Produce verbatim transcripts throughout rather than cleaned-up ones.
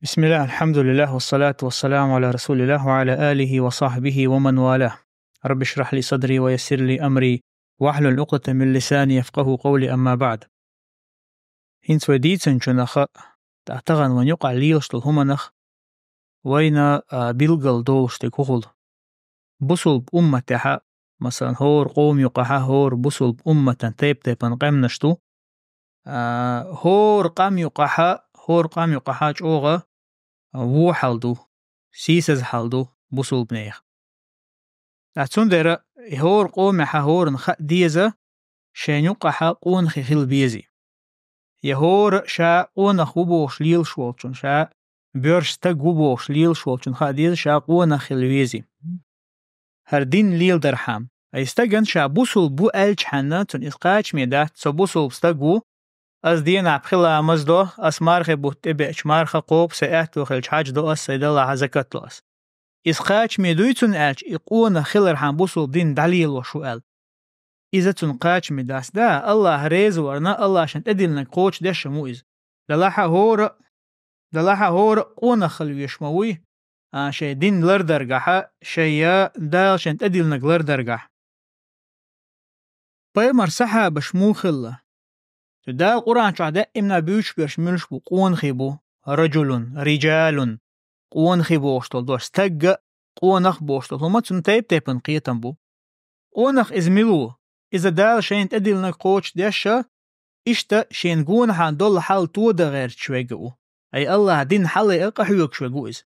بسم الله، الحمد لله، والصلاة والسلام على رسول الله وعلى آله وصحبه ومن والاه. رب اشرح لي صدري ويسر لي أمري واحلل عقدة من لساني يفقهوا قولي، أما بعد. ХӀинца вай дийцинчунах тӀа тахана вайна юкъахь лелаш долу хӀуманах вайна, а, билгал долуш дерг хӀун хуьлу? Бусулба умматехьа, масалан, хӀора къоман юкъахьа, хӀора бусулба умматан тайп-тайпана къаьмнаш ду. А, хӀора къам юкъахьа, хӀора къам юкъахьа чӀогӀа вон хьал ду, сийсаза хьал ду бусулбанех. Ткъа цундела и хӀора къомехьа хӀоран хаа деза, шайн юкъахьа къонахий хила безий. Я хӀора ша къонах ву бохуш лелаш волчун, ша боьрша стаг ву бохуш лелаш волчун хаа деза, ша къонах хила везий. ХӀара дин леладархьама. Ай стаган ша бусулба ву аьлчхьана, цунна иза кхачаме дац, со бусулба стаг ву, ас денахь пхи ламаз до, ас мархи бутт тӀебеача марха кхобу, сайн аьтто хилча хьаьж до ас, сайн далахьа закат до ас. Иза кхачаме дуй цунна аьлча, и къонах хилархьама бусулба дин дӀалелош ву аьлла. Иза цунна кхачаме дац. Да, Аллах реза варна, Аллах шен тӀедиллинарг кхочушдеш ма ву иза. Далахьа хӀора, далахьа хӀора къонах хила веш ма вуй, а, шайн дин лардаргахьа, шайя Дала шен тӀедиллинарг лардаргахь. Пайхамар сахьабаш муха хилла? Цу Дала Къуръан чохь даимна буьйцуш берш муьлш бу, къонахий бу, раджулун, риджалун, къонахий бохуш долу дош, стагга къонах бохуш долу хӀума цунна тайп-тайпана кхетам бу. Къонах иза мила ву? Иза Дала шайна тӀедиллинарг кхочушдеш а, иштта шен гонахьа долу хьал тодан гӀерташ вега ву. Ай Аллах дин хьалайа къахьоьгуш вега ву иза.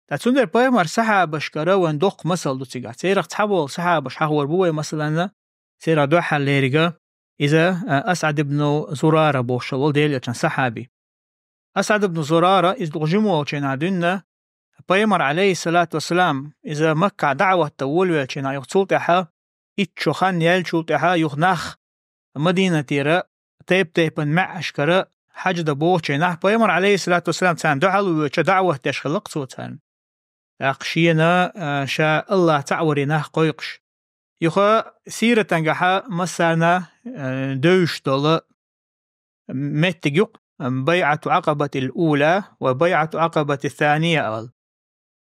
Ткъа цундела пайхамар сахьабашкара вайн доккха масал ду цигахь. Церах цхьаболу сахьабаш хьахор бу вай, масалана, церах дуьххьарлериг иза, а, Асъад ибн Зурара бохуш волу Делан Элчан сахьаби. Асъад ибн Зурара, иза дукха жима волчу хенахь дуьйна, пайхамар, алейхиссалату вассалам, иза Маккахь даӀват дан волавелчу хенахь, юха цул тӀаьхьа итт шо хан яьллачул тӀаьхьа, юха нах Мадинатера тайп-тайпана маьӀӀашкара хьаьж дан бохучу хенахь, пайхамар, алейхиссалату вассалам, царна дуьхьал воьдуш, даӀват деш хилла-кх цо царна. ТӀаккха шена, а, ша Аллах цхьаъ варе нах кхойкхуш. Юха сиратангахьа массарна, а, девзаш долу меттиг ю-кх, байӀату Ӏакъабатил ула ва байӀату Ӏакъабатис сания аьлла.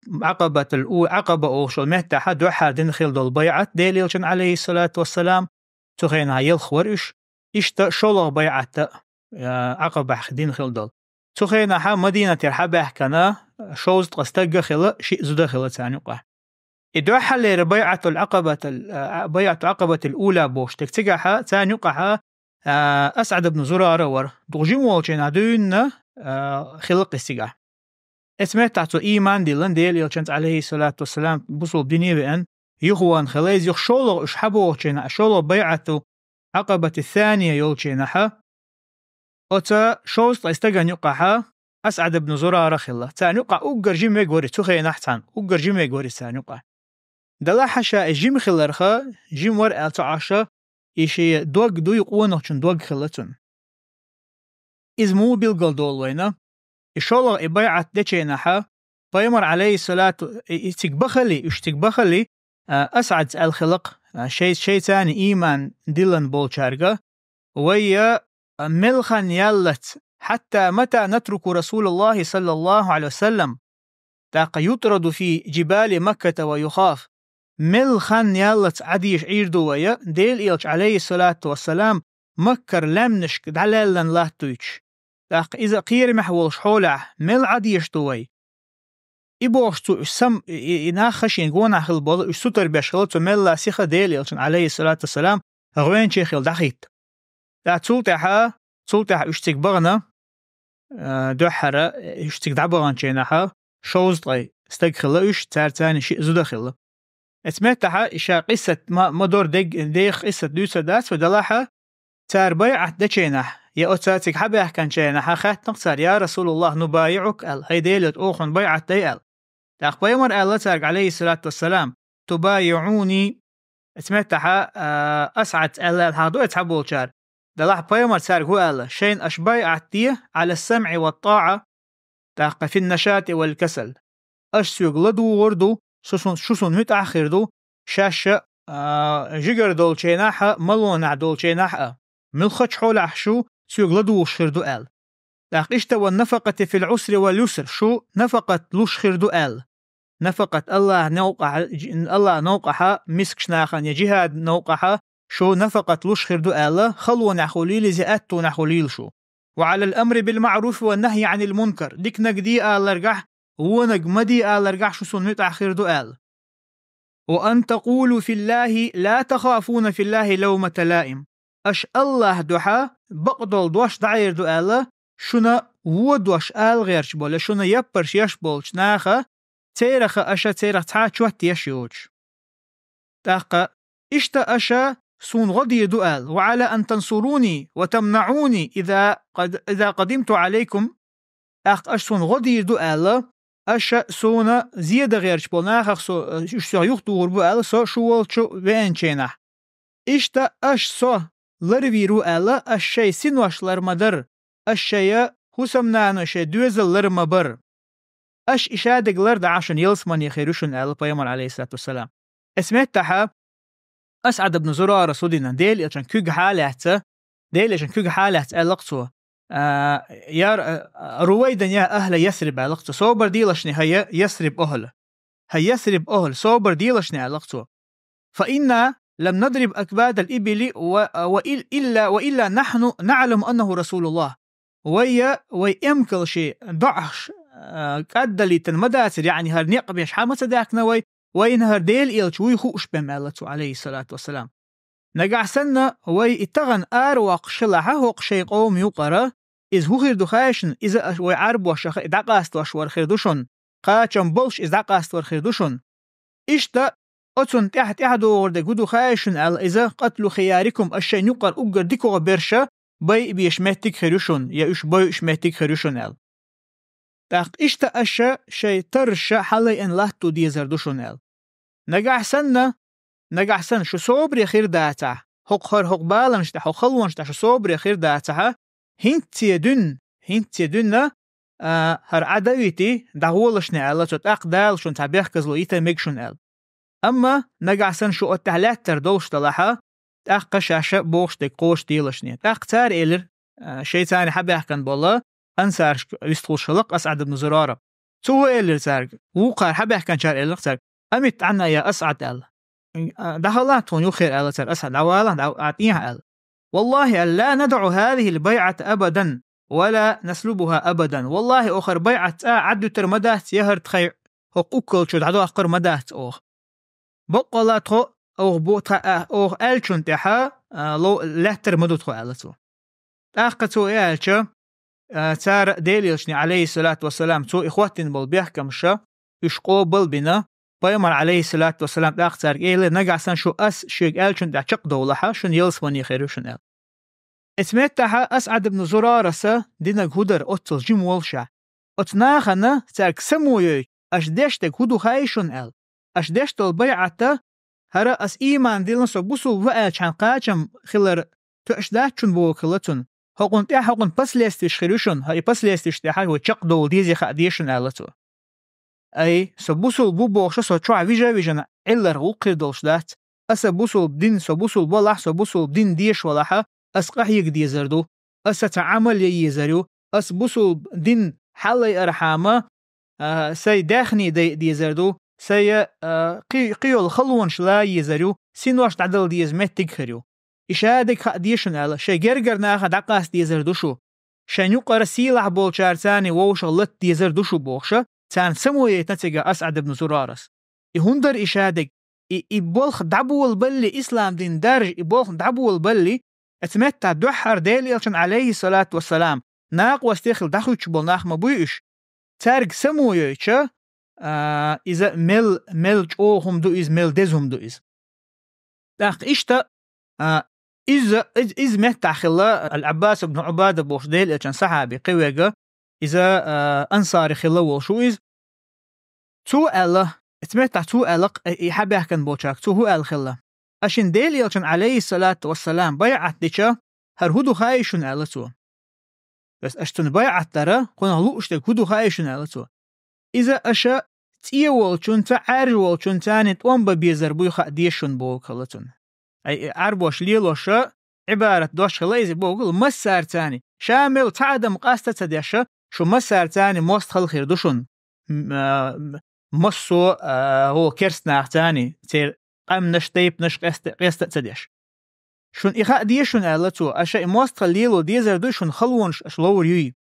Ӏакъабатул у-, Ӏакъаба олуш йолу меттехьа дуьххьара дина хилла долу байӀат Делан Элчан, алейхиссалату вассалам, цу хенахь елха вара уьш, иштта шолгӀа байӀат а, а, Ӏакъабахь дина хилла долу. Цу хенахьа Мадинатера хьабаьхкина шовзткъа стаг а хилла, шиъ зуда а хилла царна юкъахь. И дуьххьарлера байӀатул Ӏакъабатал, а, байӀату Ӏакъабатил ула бохуш дерг цигахьа, царна юкъахьа, а, Асъад ибн Зурара вара. Дукха жима волчу хенахь дуьйна, а, хилла-кх иза цигахь. Эцу меттахь цо ийман диллина, Делан Элчанца, алейхиссалату вассалам, бусулба дине а веана, юхаван хилла иза. Юха шолгӀа уьш хьабохучу хенахь, шолгӀа байӀату Ӏакъабатис сания йолчу хенахьа, оцу шовзткъе стагана юкъахьа Асъад ибн Зурара хилла. Царна юкъахь уггар жима верг вара иза цу хенахь цхьаьна, уггар жима верг вара иза царна юкъахь. Далахьа ша и жима хиларха, жима вара аьлла ца Ӏаш, и шен дог дуй, къонахчун дог хилла цунна. Иза муха билгалдолу вайна? И шолгӀа и байӀат дечу хенахьа, пайхамар, алейхиссалату, и, и цига бахали, уьш цига бахали, а, Асъадца аьлла хилла-кх, а, шай-, шайца ийман диллина болчаьрга: «Вайя, а, мел хан яллалц, хьатта мата натруку Расулаллахи саллаллаху алейхи ва саллям, тӀаккха ютраду фи джибали Макката ва юхаф». Мел хан яллалц Ӏадеша Ӏийр ду вайя, Делан Элча, алейхиссалату вассалам, Маккара лаьмнашка дӀалаьллан латтуьйтуш. ТӀаккха иза кхерамехь волуш хьолехь, мел Ӏадеша ду вай? И бохуш цо уьш сам-, и, и, и нах шен гонахь хилла болу, уьш сутара беш хилла, цо мелла сиха Делан Элчан, алейхиссалату вассалам, гӀоьнче хилла дӀахӀитта. ТӀаккха цул тӀаьхьа, цул тӀаьхьа уьш цига бахана, а, дуьххьара, уьш цига дӀабаханчу хенахьа, шовзткъе стаг хилла уьш, цаьрца шиъ зуда хилла. Эцу меттахьа, и ша къиссат ма, ма дора дег-, деха къиссат дуьйцур дац вай, далахьа, цара байӀат дечу хенахь, я оцу цига хьабаьхкинчу хенахьа, хаьттина-кх цара: «Я Расулаллах, нубайиӀук», аьлла, «ХӀай Делан Элча, оха хьуна байӀат дай», аьлла. ТӀаккха пайхамар аьлла цаьрга, алейхиссалату вассалам: «ТубайиӀуни». Эцу меттахьа, а, Асъадца аьлла аьлла хьахадо и цхьаболчара. Далахь пайхамар цаьрга хӀун аьлла: «Шайна аша байӀат де, Ӏала самӀи ва тӀаӀа, тӀаккха фин нашати вал касал. Аша соьга ладугӀур ду, шу сун-, шу суна муьтӀахь а хир ду, шаьш а, а, жигара долчу хенахь а, малонахь долчу хенахь а. Муьлххачу хьолехь шу соьга ладугӀуш хир ду», аьлла. ТӀаккха иштта: «والنفقة في العسر واليسر», шу нафакъат луш хир ду аьлла. Нафакъат Аллахь новкъахь, Аллахь новкъахь мискача нахана я джихад новкъахь шу нафакъат луш хир ду аьлла, халонехь хуьлийла иза, аьттонехь хуьлийла шу. «وعلى الأمر بالمعروف والنهي عن المنكر», диканиг де аларгахь, вониг ма де аларгахь шу суна муьтӀахь хир ду аьлла. «وأن تقولوا في الله لا تخافون في الله لومة لائم». Аша Аллахь духьа бакъдолу дош дӀаэр ду аьлла, шуна вон дош ала гӀерташ болу, шуна яппарш еш болчу наха, церах аша церах цхьа а чот еш йоцуш. ТӀаккха: «Иштта аша суна гӀо дийр ду аьлла, وعلى أن تنصروني وتمنعوني إذا قد-, إذا قدمت عليكم». ТӀаккха аша суна гӀо дийр ду аьлла, аша суна зе дан гӀерташ болу нахах со, уьш сох юхадухур бу аьлла, со шу волчу веанчийнахь. Иштта аша со ларвийр ву аьлла, аша шайн синош лар ма дара, аша шайн хӀусамнаной шайн доьзал лар ма бара. Аша и шадерг лардан шуна ялсамане хир ю шуна аьлла пайхамар, алейхиссалату вассалам. Эцу меттахь Асъад ибн Зурара су дина, Делан элчан куьгахь а лаьцна, Делан элчан куьгахь а лаьцна аьлла-кх цо: «А, я, а, رويدا يا أهل يثرب», аьлла-кх цо, «Собар делаш шуна, хӀай Ясриб охӀла. ХӀай Ясриб охӀла, собар делаш шуна», аьлла-кх цо. «فإنا لم نضرب أكباد الإبل و-, وإل-, إلا، وإلا نحن نعلم أنه رسول الله». Вай, вай эмкалшин доӀахь, а, кӀаддалийтина ма дацара, яъни хӀара некъ беш хьа ма ца даьккхина вай, вайна хӀара Делан элча вуй хууш бен, аьлла цо, алейхиссалату вассалам. Нагахь санна вай и тахана аравоккхуш хилахь хӀокху шайн къоман юкъара, иза хӀун хир ду хаьий шуна, иза аш-, вай Ӏарбошах и дӀакъастош вар хир ду шуна, кхачам болуш иза дӀакъаста вар хир ду шуна. Иштта оцунна тӀаьхьа-тӀаьхьа догӀур дерг хӀун ду хаьий шуна аьлла, иза قتل خياركم, аша шайн юкъара уггар дикогӀа берш байа беш меттиг хир ю шуна, я уьш бойуш меттиг хир ю шуна аьлла. ТӀаккха иштта аша шайн тарраш хьалайина латто дезар ду шуна аьлла. Нагахь санна, нагахь санна шу собаре хир дацахь, хӀокху хӀара хӀокху баланаш тӀехь, хӀокху халонаш тӀехь шу собаре хир дацахь, хӀинцца дуьйна, хӀинцца дуьйна, а, хӀара Ӏа дан вити, дӀагӀолаш шуна аьлла цо, тӀаккха Дала шуна цхьа бехказло йита мега шуна аьлла. Амма нагахь санна шу оцу тӀехь лаьттар долуш делахь, тӀаккха шаьш бохуш дерг кхочушделаш шуна. ТӀаккха цара элира, а, шайца хьабаьхкина болу ансаршка вистхуьлуш хилла-кх Асъад ибн Зурара. Цо элира цаьрга, вукхара хьабаьхкинчара элира цаьрга: «أمت عنا يا أسعد», аьлла. «А, дӀахала тхуна юххера», аьлла цаьрга, «Асъад, дӀавала, дӀа-, а, тӀехьа», аьлла. «والله لا ندع هذه البيعة أبدا ولا نسلبها أبدا». Валлахьи, оха хӀара байӀат цкъа а Ӏаддуьтур ма дац, я хӀара тхайн хӀокху уггар чу дӀадоккхур ма дац оха. Баккъалла тхо оха бу-, тха-, а, оха аьллачунна тӀехь, а, ло-, лаьттар ма ду тхо, аьлла цо. ТӀаккха цо и аьлча, а, цара Делан элчане, алейхиссалату вассалам, цо и хӀоттийна болу бехкамаш, уьш къобал а бина, пайхамар, алейхиссалату вассалам, тӀаккха цаьрга элира: «Нагахь санна шу ас шега аьллачунна тӀехь чекхдовлахь, шуна ялсамане хир ю шуна», аьлла. Эцу меттахь Асъад ибн Зурарас динарг хӀун дара оццул жима волушехь, оцу нахана цаьрга само йойту, аша деш дерг хӀун ду хаьий шуна аьлла. Аша деш долу байӀат, хӀара ас ийман диллина, со бусулба ву аьллачхьана кхачам хилар тоьаш дац шуна боху хилла цунна. ХӀокхунна тӀехь хӀокхунна последствеш хир ю шуна, хӀара и последствеш тӀехь вай чекхдовла дезий хаа деза шуна аьлла цо. Ай, со бусулба ву бохуш, со чохь вижа а вижина, Ӏилларх гӀуллакх хир долуш дац. Аса бусулба дин, со бусулба валахь, со бусулба дин дезаш валахь, ас къахьега дезар ду. Аса цхьа Ӏамал ян езар ю. Ас бусулба дин хьалайархьама, а, сайн даьхни дайа дезар ду. Сайн, а, кхи-, кхин йолу халонаш лан езар ю. Синош дӀадала деза меттиг хир ю. И шадерг хаа деза шуна аьлла, шайн гергара нахана дӀакъаста дезар ду шу. Шайн юкъара сийлахь болчарца вовшах лата дезар ду шу бохуш, царна само яйтина цига Асъад ибн Зурарас. И хӀун дара и шадерг? И, и болх дӀаболабалале, ислам дин даржа, и болх дӀаболабалале, эцу меттахь дуьххьара Делан элчанна, алейхиссалату вассалам, накъостий хила дӀахуьттуш болу нах ма буй уьш. Цаьрга само йойтуш, а, иза мел, мел чӀогӀа хӀума ду иза, мел деза хӀума ду иза. ТӀаккха иштта, а, иза, из-, иза меттахь хилла Ал-Ӏаббас ибн Ӏубада бохуш Делан элчан сахьаби кхин верг, иза, а, ансари хилла волуш ву иза. Цо аьлла, эцу меттахь цо аьлла, э, и хьабаьхкина болчаьрга, цо хӀун аьлла хилла? Ас шуна Делан элчанна, алейхиссалату вассалам, байӀат дича, хӀара хӀун ду хаьий шуна, аьлла цо. Ас, ас цунна байӀат дара, кхунах лууш дерг хӀун ду хаьий шуна, аьлла цо. Иза аша цӀе волчунца, Ӏаьржа волчунца тӀом бан безар буй хаа деза шуна боху хилла цунна. Ай, и Ӏарбоша лелош Ӏибарат дош хилла иза боху хилла массарца. Ша мел цхьа адам къаста ца деш, шу массар цани мост хала хир ду шун. М, а, м, массо, а, гӀо керстнах цани, цер къамнаш, тайпнаш къеста, къеста ца деш. Шун и хаа деза шун, аьлла цо, аша и мост хала лело дезар дуй шун халонаш аша ловр юй.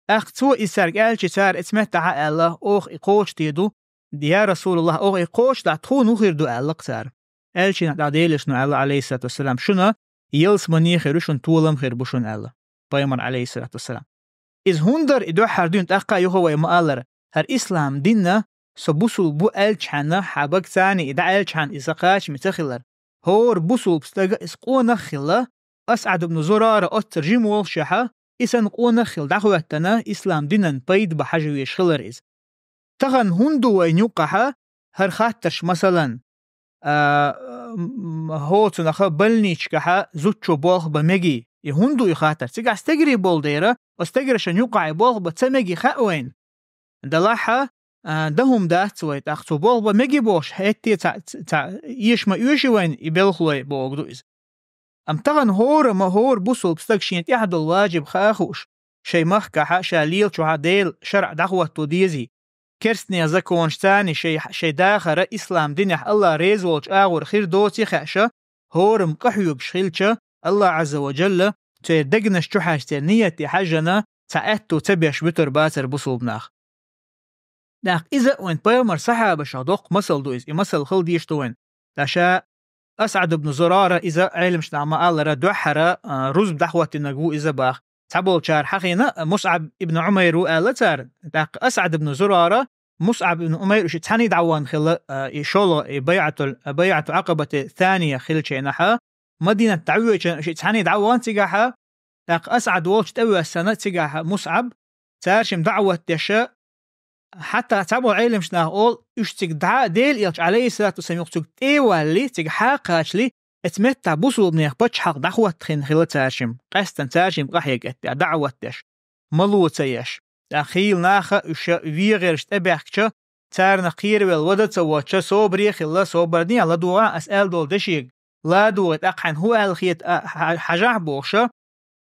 ТӀаккха цо иззарг аьлча, цара эцметтахьа аьлла, ох и кхочу те ду, я Расулаллах, ох и кхочу да тхуна хир ду, аьлла цара. Аьлча дӀа Делаш ну аьлла, алейхиссалату вассалам, шуна ялсмани хир ю, шун толам хир бу шун, аьлла пайхамар, алейхиссалату вассалам. Из хӀундар и дуьххьара дуьйна тӀаккха юха вай ма аллара, хӀара ислам динна со бусул бу аьлчхьана, хьабаг цани и дӀа аьлчхьана иза кхача мица хилар. ХӀора бусулб стага из къонах хилла, Асъад ибн Зурара оццар жим волшехьа, и сан къонах хилла дӀахӀоьттана, ислам динан пайда ба хьажа веш хилар из. Тахан хӀун ду вай нюкъахьа, хӀара хаттарш, масалан, а, м, хӀоцунаха больничкахьа зудчо болх ба меги? И хӀун ду и хаттар? Цигахь стегари бол дера, о стегараша нюкъахьа болх ба ца меги хаьа вайн. Далахьа, а, да хӀума дац вай, тӀаккха цо болх ба меги бохуш, хӀетте ца, ца, ца, эша ма оьши вайн и белхалой боху ду иза. Амма тахана хӀора ма хӀора бусулб стаг шен тӀехь долу важиб хаа хууш, шайн махкахьа, ша лелачохьа Дела шаръа дӀахӀотто дезий, керстнех законаш цани шай, шай дахара ислам динехь Аллах реза волчу агӀор хир доций хаьаша, хӀорам къахьоьгуш хилча, Аллах Азза ва Джалла церан дегнаш чухьаьжча, церан ниятте хьаьжжана, цхьа аьтту ца беш вуьтур бацара бусулб нах. ТӀаккха иза а вайн пайхамар сахьабашах доккха масал ду иза, и масал хала дийш ду вайн. Ткъа ша Асъад ибн Зурара иза Ӏеламчу нах ма-аллара дуьххьара, а, рузба дӀахӀоттинарг ву иза баха. Цхьаболчара хьахийна Мусъаб ибн Ӏумайр ву аьлла цара. ТӀаккха Асъад ибн Зурара, Мусъаб ибн Ӏумайр уьш цхьаьний дӀавахана хилла, а, и шолгӀа, и байӀатул, байӀату Ӏакъабати сания хилчийнахьа, Мадинат дӀавоьдучу уьш цхьаьний дӀавахана цигахьа, тӀаккха Асъад волчу тӀевоьссана цигахьа Мусъаб, цара шимма даӀват деша, хьатта цхьаболу Ӏеламчу наха олу, уьш цига дӀа Дела элча, алейхиссалату вассалам, юха цига тӀе а валли, цига хьа а кхачали, эца меттахь бусулбанех пачхьалкх дӀахӀоттахина хилла цара шимма, къаьстина цара шимма къахьега эттехь, даӀват деш, мало ца еш. ТӀаккха хийла наха уьш вегӀерш тӀебаьхкича, царна кхеравелла вада ца воцча, собаре а хилла, собар дехьа ладогӀа ас аьлла долу дешега, ладогӀий тӀаккха хьайна хӀун аьлла хета а хьа-, хьажахь бохуша,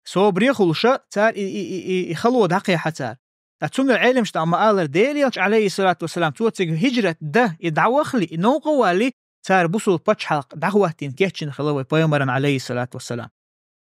собаре а хуьлуша, цара и, и, и, и, и хало дӀакхехьа цара. Ткъа цундела Ӏеламчу нах ма-аллара, Дела элча, алейхиссалату вассалам, цо цига хӀижрат дан и дӀавахли, и новкъа а валли, цара бусул пачхьалкх дӀахӀоттийна кечйина хилла вай пайхамаран, алейхиссалату вассалам.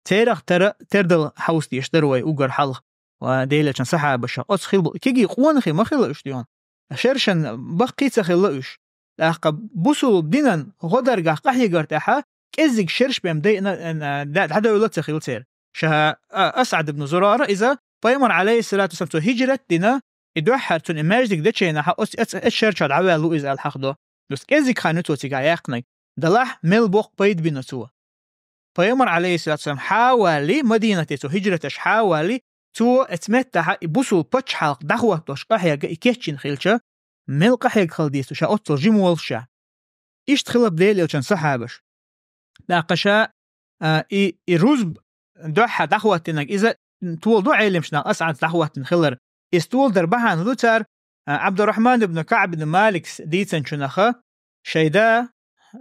Церах тера, тердал хьовса дезаш дара вай уггар хьалха, ва Делачун сахьабаша. Оцу хила бу-, кегий къонахий ма хила уьш дуьйна. Шершан баккхий ца хилла уьш. ТӀаккха бусул динан гӀодаргахь къахьегар тӀехьа кӀеззиг шерш бен дайна, а, а, дӀа-, дӀадевлла ца хилла церан. Ша, а, Асъад ибн Зурара иза, пайхамар, алейхиссалату вассалам, цо хӀижрат дина, и дуьххьара цунна и маьждиг дечийнахьа, оцу эц-, эц шерча дӀаваьлла ву иза аьлла хьахдо. Дус кӀеззиг хан ю цо цигахь яьккхинарг. Далахь мел боккха пайда бина цо. Пайхамар, алейхиссалату вассалам, хьа а валли, Мадинате цо хӀижраташ хьа а валли, цо эца меттахьа и бусул пачхьалкх дӀахӀоттош къахьега и кечйина хилча, мел къахьега хала деза ша оццул жима волуш ша. Иштта хилла Дела элчан сахьабаш. ТӀаккха ша, а, и, и рузб дуьххьа дӀахӀоттинарг иза тола ду Ӏеламчу нах Асъад дӀахӀоттина хилар. Иза тола дар бахьана ду цара, а, Абдуррахман ибн КаӀб ибн Маликс дийцинчунаха, шайда,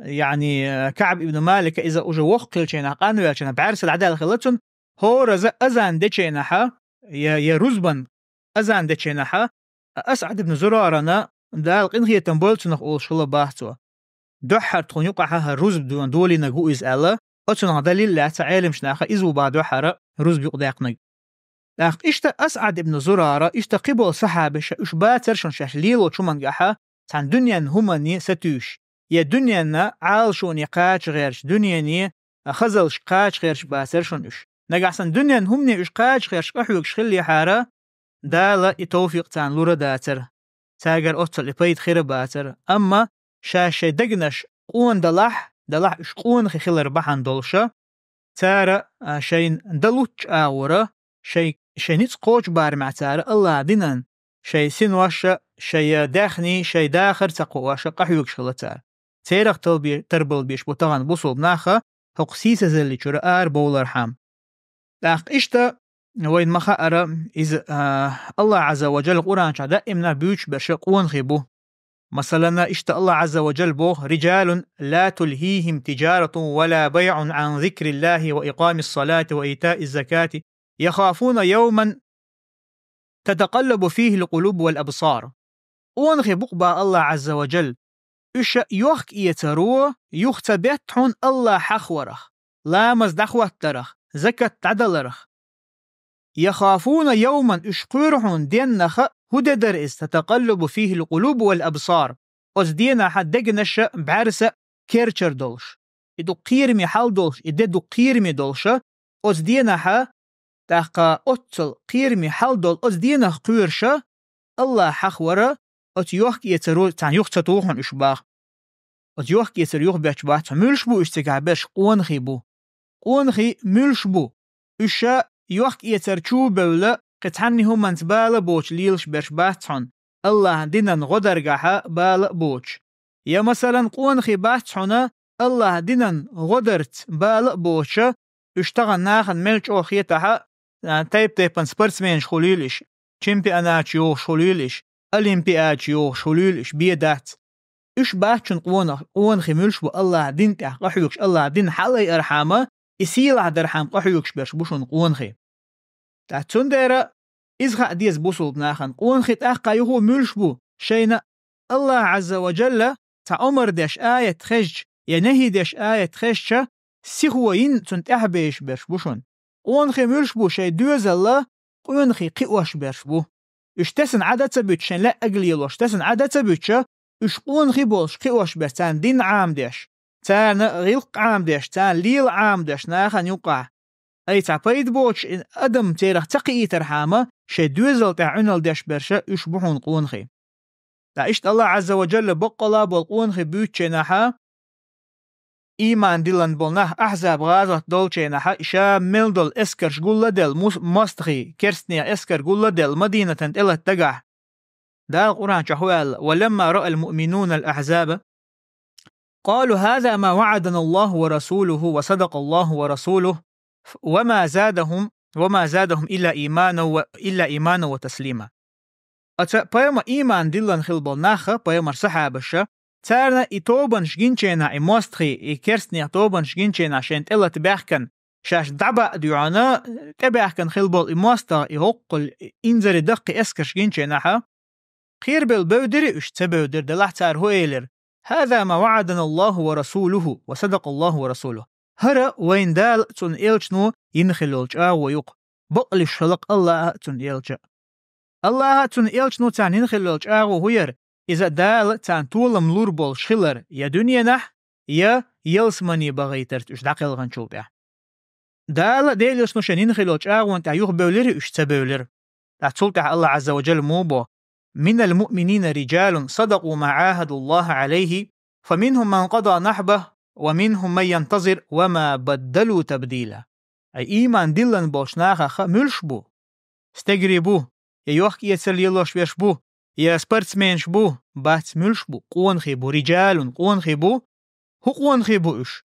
яъни, а, КаӀб ибн Малика иза уже воккха хилчийнахь, къанвелчийнахь, бӀаьрса дӀадаьлла хилла цунна, хӀораза азан дечийнахьа, я, я рузбан азан дечийнахьа, Асъад ибн Зурарана Дала къинхетам бойла цунах олуш хилла баха цо. Дуьххьара тхуна юкъахьа хӀара рузба дуьйна долийнарг ву иза аьлла, оцунах далил лаьцна Ӏеламчу наха иза ву баха дуьххьара рузба юкъадаьккхинарг. ТӀаккха иштта Асъад ибн Зурара, иштта кхиболу сахьабаша уьш бацара шуна шаьш лелочу хӀумангахьа цхьана дуьненна хӀуманне сатуьйсуш, я дуьненна Ӏалашоне кхача гӀерташ, дуьнене хазаллашка кхача гӀерташ бацара шуна уьш. Нагахь санна дуьненна хӀумане уьш кхача гӀерташ къахьоьгуш хиллехьара, Дала и товфикъ царна лур а дацара. Цаьргара оццул и пайда хир а бацара. Амма ша шайн дегнаш къона далахь, далахь уьш къонахий хилар бахьана долуша, цара, а, шайна дан луттучу агӀора, шайн, шайн ницкъ кхочу барамехь цара Аллахьан динан, шайн синоша, шайн даьхний, шайн дахар ца кхооша къахьоьгуш хилла цара. Церах талбе-, тарбал беш бу тахана бусулба наха, хӀокху сийсазалличуьра ара бовлархьама. ТӀаккха иштта вайна ма хаъара, иза, а, Аллах Азза ва Джалла Къуръан чохь даимна буьйцуш берш къонахий бу. Масалана, иштта Аллах Азза ва Джалла боху: «رجال لا تلهيهم تجارة ولا بيع عن ذكر الله وإقام الصلاة وإيتاء الزكاة يخافون يوما تتقلب فيه القلوب والأبصار. Къонахий бу-кх, бах Аллахь Ӏазза ва Джалла, уьш йохк-эцаро юха ца бетта хьуна Аллахь хьахаварах, ламаз дӀахоттарах, закат дӀадаларах. يخافون يوما, уьш кхоьру хьуна деннах, хӀун де дара иза, تتقلب فيه القلوب والأبصار, оцу денахь дегнаш а, бӀаьрса а керчар долуш. И ду кхераме хьал долуш, и де ду кхераме долуш, оцу денахь, тӀаккха оццул кхераме хьал долу оцу денах кхоьруш, Аллахь хьахавар, оцу йохк-эцаро царна юха ца туху хьуна уьш, бах. Оцу йохк-эцар юха бетташ бац хьуна. Муьлш бу уьш цигахь берш? Къонахий бу. Къонахий муьлш бу? Уьш йохк-эцар чу а бевлла, кхин цхьанна хӀуманца бала а боцуш лелаш берш бац хьуна, Аллахьан динан гӀо даргахь бала а боцуш. Я, масалан, къонахий бац хьуна Аллахьан динан гӀо дарца бала а боцуш, уьш тахана нахана мел чӀогӀа хетахь а, тайп-тайпана спортсменаш хуьлийла уьш, чемпионаташ йохуш хуьлийла уьш, олимпиадаш йохуш хуьлийла уьш, бен дац. Уьш бац хьуна къонах-, къонахий муьлш бу? Аллахьан дин тӀехь къахьоьгуш, Аллахьан дин хьалаайархьама, и сийлахь дархьама къахьоьгуш берш бу шуна къонахий. Ткъа цундела иза хаа деза бусулба нахана, къонахий тӀаккха юха муьлш бу? Шайна Аллахь Ӏазза ва Джалла цхьа омар деш аят хезча, я нахьи деш аят хезча, сихо йина цунна тӀаьхьабевзаш берш бу шуна. Къонахий муьлш бу? Шайн доьзалла къонахий кхиош берш бу. Уьш тесна Ӏад а ца буьтуш, шайн лаьа агалелош тесна Ӏад а ца буьтуш, уьш къонахий болуш кхиош берш, царна дин Ӏамадеш, царна гӀиллакх Ӏамадеш, царна лела Ӏамадеш нахана юкъахь. Ай, цхьа пайда боцуш и адам церах ца кхиийтархьама, шайн доьзал тӀехь Ӏуьналла деш берш уьш бу хьуна къонахий. Ткъа иштта Аллахь Ӏазза ва Джалла баккъалла болу къонахий буьйцучу хенахь, ийман диллина болу нах Ахьзаб гӀазот долчу хенахь, ша мел долу эскарш гул а делла, мус-, мостагӀий, керстанех эскар гул а делла, Мадинатан тӀелата дагахь, Дала Къуръан чохь хӀун аьлла: «ولما رأى المؤمنون الأحزاب قالوا هذا ما وعدنا الله ورسوله وصدق الله ورسوله وما زادهم، وما زادهم إلا إيمانا و، إلا إيمانا وتسليما». Оцу пайхамар, ийман диллина хилла болу нах, пайхамар сахьабаш, царна и тобанаш гинчу хенахь, и мостагӀий, и керстанех тобанаш гинчу хенахь шайна тӀелата баьхкина, шаьш дӀабаа дуьхьал, тӀебаьхкина хилла болу и мостагӀа, и хӀоккхул инзаре даккхий эскарш гинчу хенахь, кхерабевлла бевдира уьш? Ца бевдира. Делахь цара хӀун элира: «هذا ما وعدنا الله ورسوله وصدق الله ورسوله». ХӀара вайн Дала а, цуьнан элчано йина хилла йолу чӀагӀо ю-кх. Бакълуьйш хилла-кх Аллахь а, цуьнан элча а. Аллахь а, цуьнан элчано царна йина хилла йолу чӀагӀо хӀун яра? Иза Дала царна толам лур болуш хилар я дуьненахь, я ялсамане бахийтарца уьш дӀакхелхинчул тӀаьхьа. Дала а, Делан элчано шайна йина хилла йолу чӀагӀонна тӀехь юхабевлира уьш, ца бевлира. Ткъа цул тӀаьхьа Аллахь Ӏазза ва Джалла муха бо: «من المؤمنين رجال صدقوا ما عاهدوا الله عليه فمنهم من قضى نحبه ومنهم من ينتظر وما بدلوا تبديلا». Ай, ийман диллина болчу нахах муьлш бу? Стегарий бу, я йохк-эцар лелош берш бу, я спортсменаш бу? Бац, муьлш бу? Къонахий бу, رجال, къонахий бу. ХӀун къонахий бу уьш?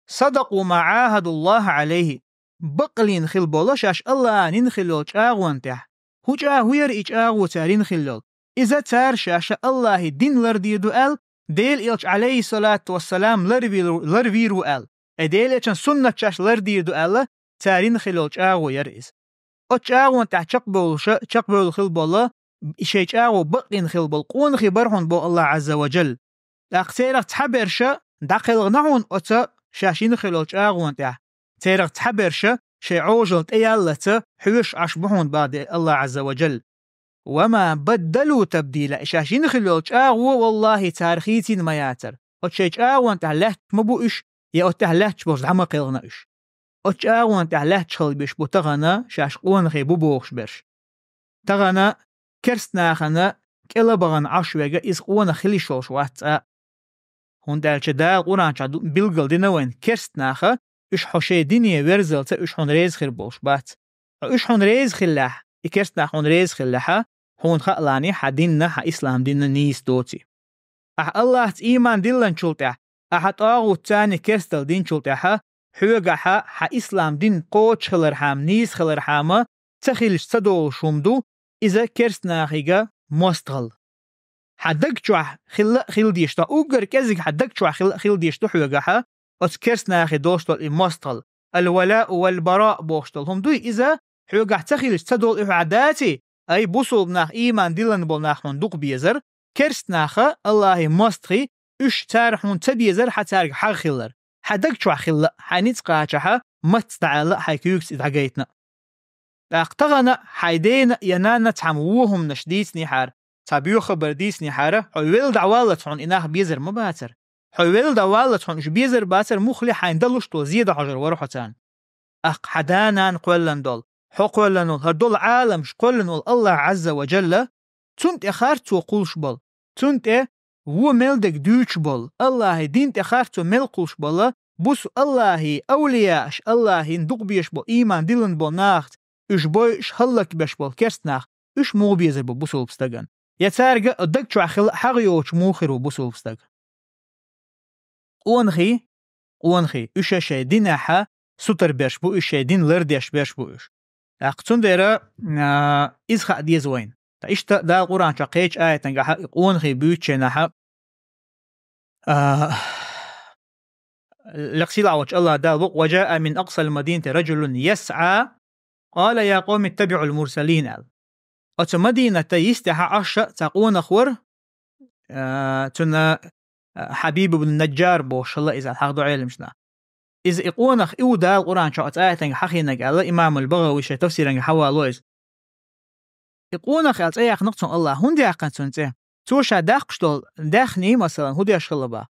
«صدقوا ما عاهدوا الله عليه». Бакълийна хилла болу шаьш Аллахьан йина хилла йолу чӀагӀонна тӀехь. ХӀун чӀа-, хӀун яра и чӀагӀо цара йина хилла йолу? Иза цара шаьш Аллахьан дин лардийр ду аьлла, Делан элча, Ӏалайхиссалату вассалам, ларвир-, ларвийр ву аьлла. Ай, Делан элчан суннат шаьш лардийр ду аьлла, цара йина хилла йолу чӀагӀо яра иза. Оцу чӀагӀонна тӀехь чекхбевлуша, чекхбевлла хилла болу, и шайн чӀагӀо бакъйина хилла болу къонахий бара хьуна боху Аллахь Ӏазза ва Джалла. ТӀаккха церах цхьаберш дӀакхелхина хьуна оцу шаьш йина хилла йолу чӀагӀонна тӀехь. Церах цхьаберш шайн Ӏожалла тӀеяллалц хьоьжуш Ӏаш бу хьуна боху Аллахь Ӏазза ва Джалла. «وما بدلوا تبديلا». И шаьш йина хилла йолу чӀагӀо, валлахӀи, цара хийцина ма яцара. Оцу шайн чӀагӀонна тӀехь лаьтташ ма бу уьш, я оцу тӀехь лаьтташ болуш дӀа ма кхелхина уьш. Оцу чӀагӀонна тӀехь лаьтташ хила беш бу тахана шаьш къонахий бу бохуш берш. Тахана керста нахана кӀела бахана Ӏаш верг иза къонах хила йиш йолуш вац цкъа а. ХӀунда аьлча Дала Къуръан чохь ду-, билгал дина вайна, керста наха, уьш хьо шайн дине верзалца уьш хьуна реза хир болуш бац. Хьо уьш хьуна реза хиллехь, и керста нах хьуна реза хиллехьа, хьуна хаалани хьан динна, хьан ислам динна нийса доций. Ахьа Аллахьца ийман диллинчул тӀехь, ахьа тӀагӀутцани керстал динчул тӀехьа, хьоьгахьа хьан ислам дин кхочушхилархьама, нийсхилархьама ца хилча ца долуш хӀума ду, иза керста нахига мостагӀалла. Хьан даг чохь хилла а хила дезаш ду, уггар кӀезиг хьан даг чохь хилла а хила дезаш ду хьоьгахьа, оцу керста нахе долуш долу и мостагӀалла. Ал-валаъу вал-бараъ бохуш долу хӀума дуй иза, Хьоьгахь ца хилча, ца долу и хьоьгахь даций, ай, бусулба нах, ийман диллина болу нах хьуна дукха безар, керст наха, Аллахье мостагӀий, уьш цара хьуна ца безар, хьан цаьрга хьагӀ хилар. Хьан даг чохь хилла, хьайн ницкъ кхачахьа, мацца дӀа аьлла, хьайн куьйгаца и дӀагайтина. ТӀаккха тахана хьайн дена я нанна цхьамма вон хӀуманаш дийцинехьара, цхьа боьха хабар дийцинехьара, хьо велла дӀаваллалц хьуна и нах безар ма бацара. Хьо велла дӀаваллалц хьуна уьш безар бацара, муххале хьайна далуш долу зен дан хьожур вара хьо царна. ТӀаккха хьан да-нана кхоьллина долу, хьо кхоьллина волу, хӀара долу Ӏаламаш кхоьллина волу Аллахь Ӏазза ва Джалла, цунна тӀе харц цо кхуллуш болу, цунна тӀе вон мел дерг дуьйцуш болу, Аллахьан дин тӀе харц цо мел кхуллуш болу, бусу Аллахьан авлияаш, Аллахьан дукха безаш болу, ийман диллина болу нахаца, уьш бойуш, хӀаллакбеш болу керст нах, уьш муха безар бу бусулба стагана? Я цаьрга даг чохь хилла хьагӀ йоцуш муха хир ву бусулба стаг? Къонахий, къонахий, уьш шайн динехьа сутара берш бу, уьш шайн дин лардеш берш бу уьш. ТӀаккха цундела, а, иза хаа деза вайна. Ткъа иштта Дала Къуръан чохь кхечу аятангахьа и къонахий буьйцученахьа, а, лекха сийлахь волчу Аллах Дала боху: «Ва джаа мин акъсал мадинати раджулун ясъа, къала я къавми иттабиӀул мурсалин», аьлла. Оцу Мадината йистехьа Ӏаш цхьа къонах вара, а, цунна, а, Хьабиб ибн Наджар бохуш хилла иза, хьахадо Ӏеламнаха. Иза и къонах и ву Дала Къуръан чохь оцу аятанга хьахийнарг аьлла, имамул БагӀави шайн тафсиранга хьавало иза. И къонах аьлла цӀе яьккхина-кх цунна Аллах. ХӀунда яьккхина цунна цӀе? Цо ша даккхаш долу даьхний, масалан, хӀун деш хилла бах?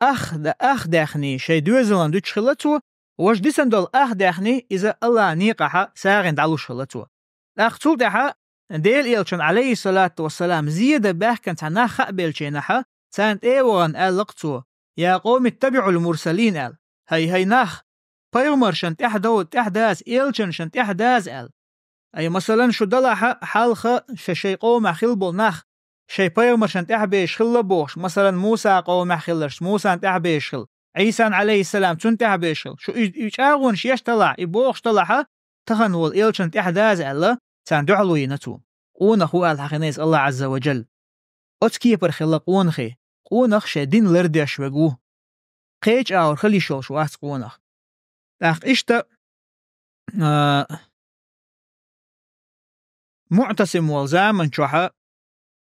Ах да-, ах даьхний шайн доьзална дуьтуш хилла цо, важа дисина долу ах даьхний иза Аллахьан некъахьа сагӀина дӀалуш хилла цо. ТӀаккха цул тӀаьхьа Делан Элчанна, Ӏалайхиссалату вассалам, зен дан баьхкина цхьа нах хаа беллаченахьа, царна тӀе а вахана аьлла-кх цо: «Я къавми иттабиӀул мурсалин», аьлла. «ХӀай, хӀай нах, пайхамаршна тӀаьхьа дов-, тӀаьхьа даза, элчанашна тӀаьхьа даза», аьлла. Ай, масалан, шу далахьа хьалха шайн, шайн къомехь хилла болу нах, шайн пайхамаршна тӀаьхьа безаш хилла бохуш, масалан, Муса къомехь хилларш, Мусана тӀаьхьа безаш хилла, Ӏийсан, Ӏалайхиссалам, цунна тӀаьхьа безаш хилла. Шу и, и чӀагӀонаш еш талахь, и бохуш талахьа, тахана волу элчанна тӀаьхьа даза аьлла, царна дуьхьало йина цо. Къонах ву аьлла хьахийна иза Аллах Ӏазза ва Джалла. Оцу кепара хилла къонахий. Къонах шайн дин лардеш верг ву. Кхечу агӀор хила йиш йолуш вац къонах. ТӀаккха иштта, а, Муътасим волу заман чохьа,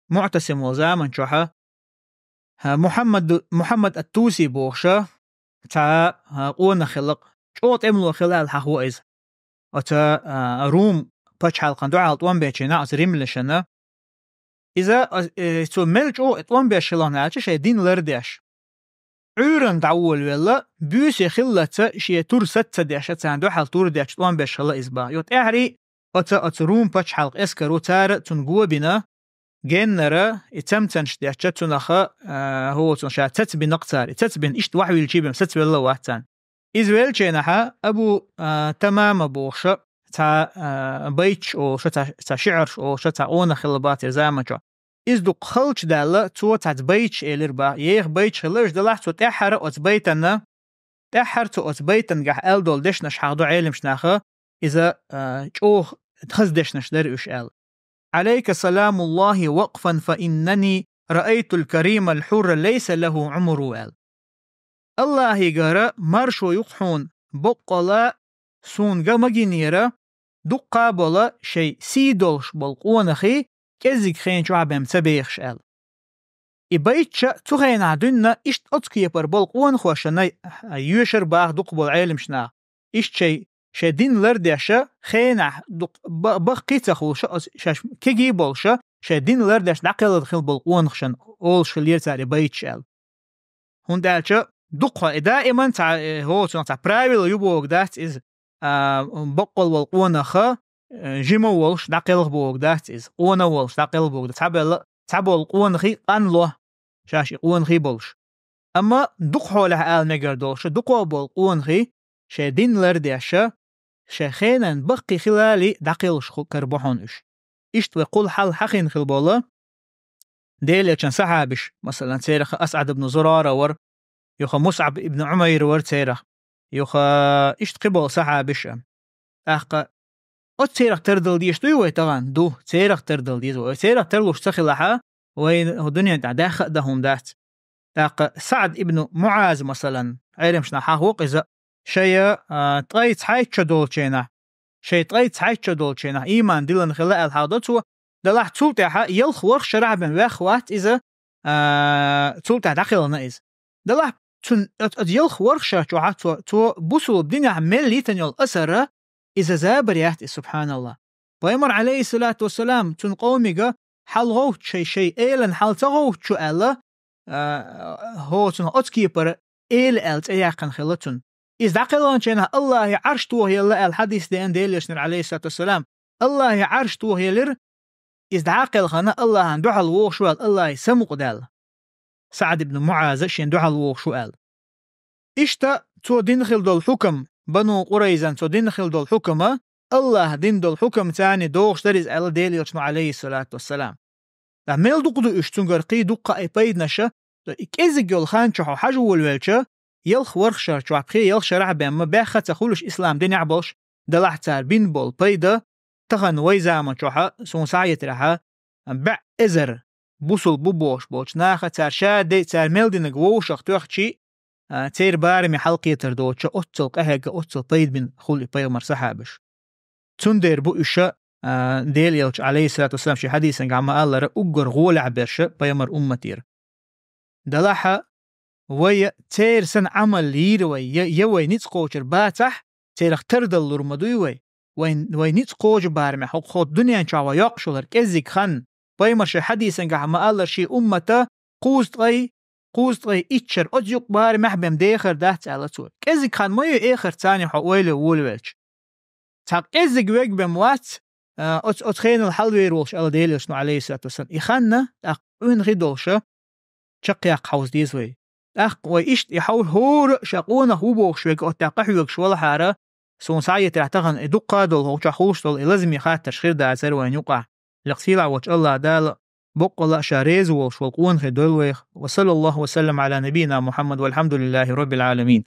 Муътасим волу заман чохьа, а, Мухаммад, Мухаммад ат-Туси бохуша, цхьа, а, къонах хилла-кх, чӀогӀа тӀемало хилла аьлла хьахо иза. Оцу, а, Рум пачхьалкхана дуьхьал тӀом бечу хенахь оцу римлянашна. Иза, а, э, цо мел чӀогӀа тӀом беш хилла аьлча, шайн дин лардеш. Ӏуьйранна дӀаволавелла, буьйса хиллалца шен тур саца ца деш, царна дуьхьал тур детташ тӀом беш хилла иза бах. Йо, тӀаьхьарий оцу, оцу Рум пачхьалкх эскаро цара цунна го бина, геннара и цамцанаш детташ цунах, а, хӀоцун ша цацбина-кх цара. И цацбина иштта вахьвилличий бен сацвелла вац царна. Иза веллачу хенахьа Абу, а, Тамама бохуша, цхьа, а, байташ олуша, цхьа, цхьа шиӀарш олуша, цхьа къонах хилла бацара заман чохь. Иза дукха халча даьлла, цо цхьацца байташ элира бах. Еха байташ хилла уьш далахь, цо тӀаьххьара оцу байтанна, тӀаьххьара цо оцу байтангахь аьлла долу дешнаш хьахадо Ӏеламчу наха, иза, а, чӀогӀа хаза дешнаш дара уьш аьлла. «Ӏалайка саламуллахи вакъфан, фа иннани раайтул каримал хьурра лайса лаху Ӏумру», аьлла. Аллахьигара маршо ю-кх хьуна, боккъала суна га ма гинера, дуккха а бола шайн сий долуш болу къонахий кӀеззиг хен чохь бен ца бехаш аьлла. И байтча цу хенахь дуьнна иштта оцу кепара болу къонахошна йоьшар баха дукха болу Ӏеламчу наха. Иштта шайн, шайн дин лардеша, хенахь дукха ба-, баккхий а ца хуьлуша, оцу шаьш кегий а болуша, шайн дин лардеш дӀакхелхина хилла болу къонахашна олуш хиллера цара и байташ аьлла. ХӀунда аьлча дукха хьо и даиман цхьа, э, хӀоцунах цхьа правила ю бохург дац иза, а, баккъал волу къонаха, э, жима волуш дӀакхелха бохург дац иза, къона волуш дӀакхелха бохург дац. Цхьабелла, цхьаболу къонахий къанло, шаьш и къонахий болуш. Амма дукха хьолехь ала мегар долуша, дукха болу къонахий шайн дин лардеша, шайн хенан баккхий хилалий дӀакхелхаш ху-, карабо хьуна уьш. Иштта вай кхул хьал хьахийна хилла болу Делан Элчан сахьабаш, масалан, церах АсӀад ибн Зурара вара, юха МусӀаб ибн Ӏумайр вара церах, юха иштта кхин болу сахьабаш а. ТӀаккха оцу церах тардала дезаш дуй вай тахана? Ду, церах тардала деза вай. Вай церах тарлуш ца хилахьа, вайна хӀу дуьнен тӀехь даьхха а дан хӀума дац. ТӀаккха СаӀд ибн МуӀаз, масалан, Ӏеламчу наха хьахо-кх иза, шайа, а, ткъе цхьайтта шо долчу хенахь, шайн ткъаь цхьайтта шо долчу хенахь, ийман диллина хилла аьлла хьал до цо, делахь цул тӀаьхьа ялх ворхӀ шарахь бен ваьхна вац иза, а, цул тӀаьхьа дӀакхелхина иза. Делахь цун оц-, оцу ялх ворхӀ шарахь чохь цо, цо бусулба динехь мел йитина йолу асар, иза забар яц иза, субханаллах. Пайхамар, алейхиссалату вассалам, цуьнан къомига хьалагӀовтту шайн, шайн элана хьала ца гӀовтту аьлла, а, хӀо цунах оцу кепара эла аьлла цӀе яьккхина хилла цунна. Иза дӀакхелхинчу хенахь Аллахьан Ӏарш тохаелла аьлла хьадис деана Делан Элчанера, алейхиссалату вассалам. Аллахьан Ӏарш тохаелира, иза дӀакхелхина Аллахьана дуьхьал вогӀуш ву аьлла, Аллахьан самукъадаьлла. СаӀд ибн МуӀаза шен дуьхьал вогӀуш ву аьлла. Иштта цо дина хилла долу хьукам, Бану Къурайзан цо дина хилла долу хьукама, Аллахьа дина долу хьукам царна догӀуш дара иза аьлла Делан Элчано, алейхиссалату вассалам. Ткъа мел дукха ду уьш цуьнгара кхин дуккха а пайданаша, и кӀезиг йолу хан чохь хьажа волавелча, ялх ворхӀ шар чохь, пхи ялх шарахь бен ма баьхха ца хуьлуш ислам динехь болуш, делахь цара бина болу пайда, тахана вай заман чохь, суна схьахетарехь, бӀе эзар бусулба бу бохуш болчу наха цара ша дей, цара мел динарг вовшах тоьхчи, а, церан бараме хьалакхетар доцуча, оццул къахьегна, оццул пайда бина хуьлу и пайхамар сахьабаш. Цундела бу уьш, а, Делан Элча, алейхиссалату вассалам, шен хьадисангахь ма-аллара, уггар гӀолехь берш пайхамар умматера. Делахь вай церан санна Ӏамал йийр вай, я, я вай ницкъ кхочур бацахь, церах тардаллур ма дуй вай. Вай, вай ницкъ кхочу барамехь, хӀокху дуьнен чохь вай йоккхуш валар кӀеззиг хан, пайхамар шен хьадисангахь ма-аллара, шен уммата кхузткъе, кхузткъе итт шар оцу юкъ барамехь бен дехар дац аьлла цо. КӀеззиг хан ма ю эхарт царна хьо ойла волавелча. Цхьа кӀеззиг вег бен вац, а, оцу, оцу хенал хьалавер волуш аьлла Делан Элчано, алейхиссалату вассалам. И ханна, тӀаккха къуьнан хи долуша, чекхъяккха хьовса деза вай. ТӀаккха вай иштта и хьовса хӀора а ша къонах ву бохуш верг оцу тӀехь къахьоьгуш валахьара, суна схьахетарехь тахана и дуккха а долу хӀокху чохь хуьлуш долу и лазаме хаттарш хир дацара вайна юкъахь. Лекха сийлахь волчу Аллахь Дала боккъала а ша реза волуш волу къонахий дойла вайх. Ва саллаллаху ва саллам аля набийина Мухаммад валхьамдулиллахи роббил аламин.